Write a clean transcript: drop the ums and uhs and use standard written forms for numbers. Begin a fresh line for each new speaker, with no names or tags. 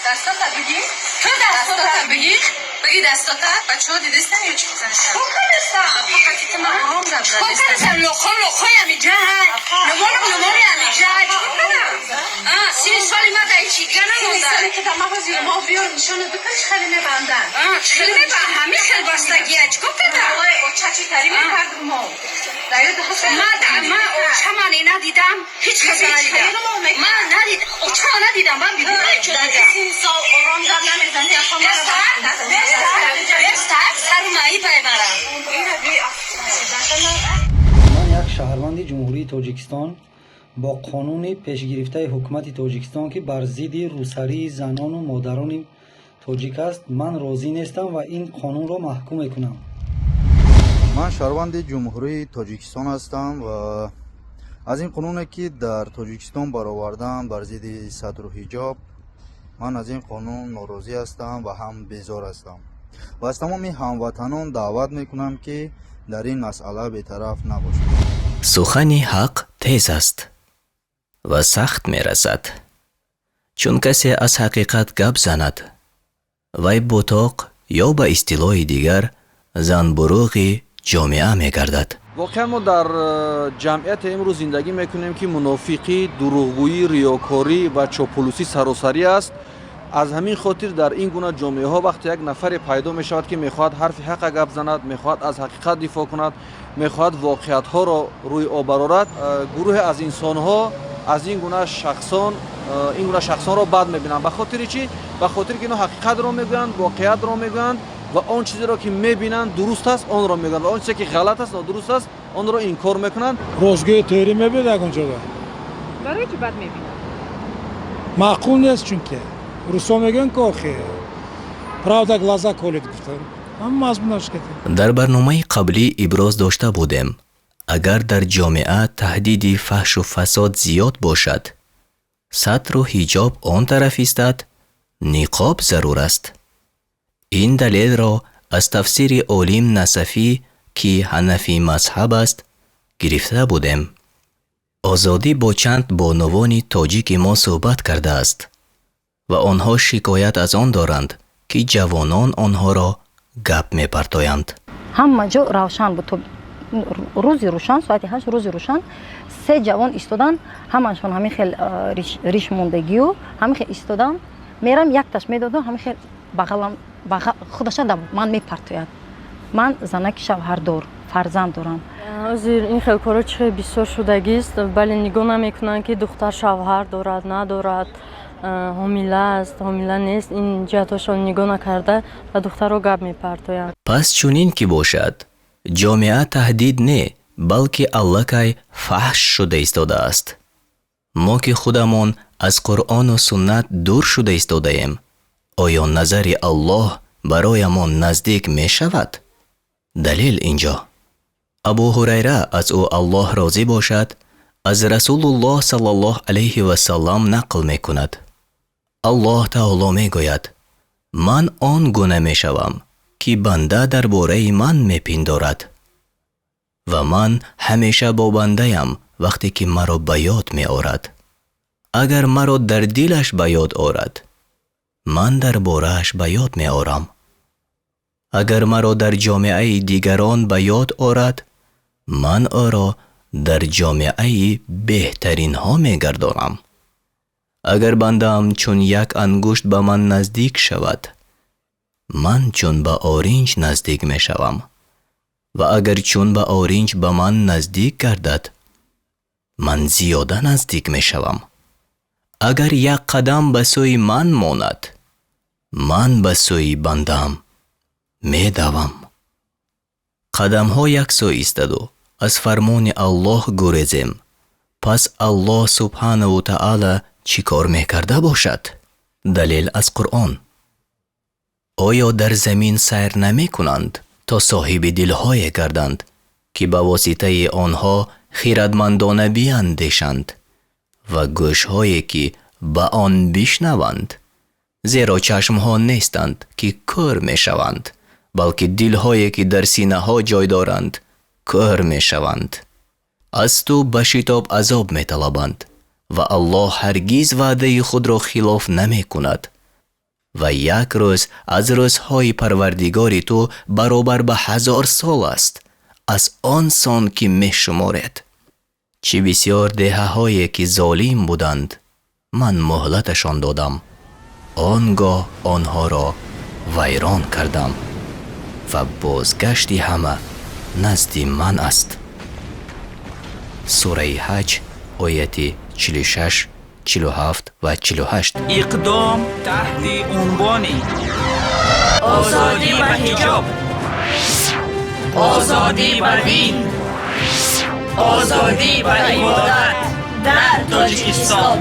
Дастата бигӣ, ту дастата бигӣ, бигӣ дастата. Бачаҳо дидестан ё чӣ? Кардастан? Лохо лохои амиҷа, нумонам нумони амиҷа. Чӣ кардам? 30 соли ма дар ҳеҷ дига намонда.
Мо биёр, нишона бикун, чӣ хеле мебанданд.
Чӣ хеле мебанд? Ҳамин хел бастагия. Чӣ кор кардам?
Оча чӣ тари мекардум мо.
Ма очамане надидам, ҳеҷ каса надидам. Ман надид, очама надидам, ман бибинам чо дидам.
Сол ором гап намезани.
Сармаи бай мара.
Ман як шаҳрванди Ҷумҳурии Тоҷикистон бо қонуни пешгирифтаи ҳукумати Тоҷикистон, ки бар зидди рӯсарии занону модарони тоҷик аст, ман розӣ нестам ва ин қонунро маҳкум мекунам.
Ман шаҳрванди Ҷумҳурии Тоҷикистон ҳастам ва аз ин қонуне, ки дар Тоҷикистон баровардан бар зидди сатру ҳиҷоб, ман аз ин қонун норозӣ ҳастам ва ҳам безор ҳастам ва аз тамоми ҳамватанон даъват мекунам, ки дар ин масъала бетараф набошанд.
Сухани ҳақ тез аст ва сахт мерасад. Чун касе аз ҳақиқат гап занад, вай бутоқ ё ба истилоҳи дигар занбуруғи ҷомеа мегардад.
Воқеан, мо дар ҷамъияте имрӯз зиндагӣ мекунем, ки мунофиқӣ, дурӯғгӯӣ, риёкорӣ ва чопулусӣ саросарӣ аст. Аз ҳамин хотир дар ин гуна ҷомеаҳо вақте як нафаре пайдо мешавад, ки мехоҳад ҳарфи ҳақа гап занад, мехоҳад аз ҳақиқат дифоъ кунад, мехоҳад воқеиятҳоро рӯи об барорад, гурӯҳе аз инсонҳо аз ин гуна шахсон ин гуна шахсонро бад мебинанд. Ба хотири чӣ? Ба хотире ки инҳо ҳақиқатро мегӯянд, воқеиятро мегӯянд ва он чизеро, ки мебинанд дуруст аст, онро мегӯянд ва он чизе, ки ғалат аст, нодуруст аст, онро инкор мекунанд.
Ростгӯи тӯрӣ мебинад ягон ҷода.
Барои чӣ бад мебинад?
Маъқул нест, чунки русо мегӯянд, ки охи правда глаза колет гуфтан, ҳама мазмунаш кати.
Дар барномаи қаблӣ иброз дошта будем, агар дар ҷомеа таҳдиди фаҳшу фасод зиёд бошад, сатру ҳиҷоб он тараф истад, ниқоб зарур аст. Ин далелро аз тафсири олим Насафӣ, ки ҳанафӣ мазҳаб аст, гирифта будем. Озодӣ бо чанд бонувони тоҷики мо суҳбат кардааст ва онҳо шикоят аз он доранд, ки ҷавонон онҳоро гап мепартоянд.
Ҳама ҷо равшан буд, то рӯзи рӯшан, соати 8, рӯзи рӯшан се ҷавон истоданд. Ҳамашон ҳамин хел риш мондагию ҳамин хел истоданд. Мерам, якташ медоду ҳамин хел бағалам худаша да ман мепартояд. Ман занаки шавҳардор, фарзанд дорам.
Ҳозир ин хел корҳо чӣ хел бисёр шудагист. Бале, нигоҳ намекунанд, ки духтар шавҳар дорад, надорад, ҳомила аст, ҳомила нест. Ин ҷиҳатҳошон нигоҳ накарда, ба духтарро гап мепартоянд.
Пас чунин ки бошад, ҷомеа таҳдид не, балки аллакай фаҳш шуда истодааст. Мо, ки худамон аз Қуръону суннат дур шуда истодаем, оё назари Аллоҳ бароямон наздик мешавад? Далел инҷо: Абу Ҳурайра, аз ӯ Аллоҳ розӣ бошад, аз Расулуллоҳ саллаллоҳу алайҳи васаллам нақл мекунад: Аллоҳ таоло мегӯяд: «Ман он гуна мешавам, ки банда дар бораи ман мепиндорад, ва ман ҳамеша бо бандаям, вақте ки маро ба ёд меорад. Агар маро дар дилаш ба ёд орад, ман дар борааш ба ёд меорам. Агар маро дар ҷомеаи дигарон ба ёд орад, ман ӯро дар ҷомеаи беҳтаринҳо мегардонам. Агар бандаам чун як ангушт ба ман наздик шавад, ман чун ба оринҷ наздик мешавам, ва агар чун ба оринҷ ба ман наздик гардад, ман зиёда наздик мешавам. Агар як қадам ба сӯи ман монад, ман ба сӯи бандаам медавам.» Қадамҳо як сӯ истанду аз фармони Аллоҳ гурезем, пас Аллоҳ субҳанаву таъала чӣ кор мекарда бошад? Далел аз Қуръон: Оё дар замин сайр намекунанд, то соҳиби дилҳое гарданд, ки ба воситаи онҳо хирадмандона биандешанд, ва гӯшҳое, ки ба он бишнаванд? Зеро чашмҳо нестанд, ки кӯр мешаванд, балки дилҳое, ки дар синаҳо ҷой доранд, кӯр мешаванд. Аз ту ба шитоб азоб металабанд. Ва Аллоҳ ҳаргиз ваъдаи худро хилоф намекунад. Ва як рӯз аз рӯзҳои Парвардигори ту баробар ба 1000 сол аст, аз он сон ки мешуморед. Чӣ бисёр деҳаҳое ки золим буданд, ман муҳлаташон додам, он гоҳ онҳоро вайрон кардам ва бозгашти ҳама назди ман аст. Сураи Ҳаҷ, ояти 46, 47 ва 48.
Иқдом таҳти унвони озодӣ ба ҳиҷоб, озодӣ ба дин, озодӣ ба ибодат дар Тоҷикистон.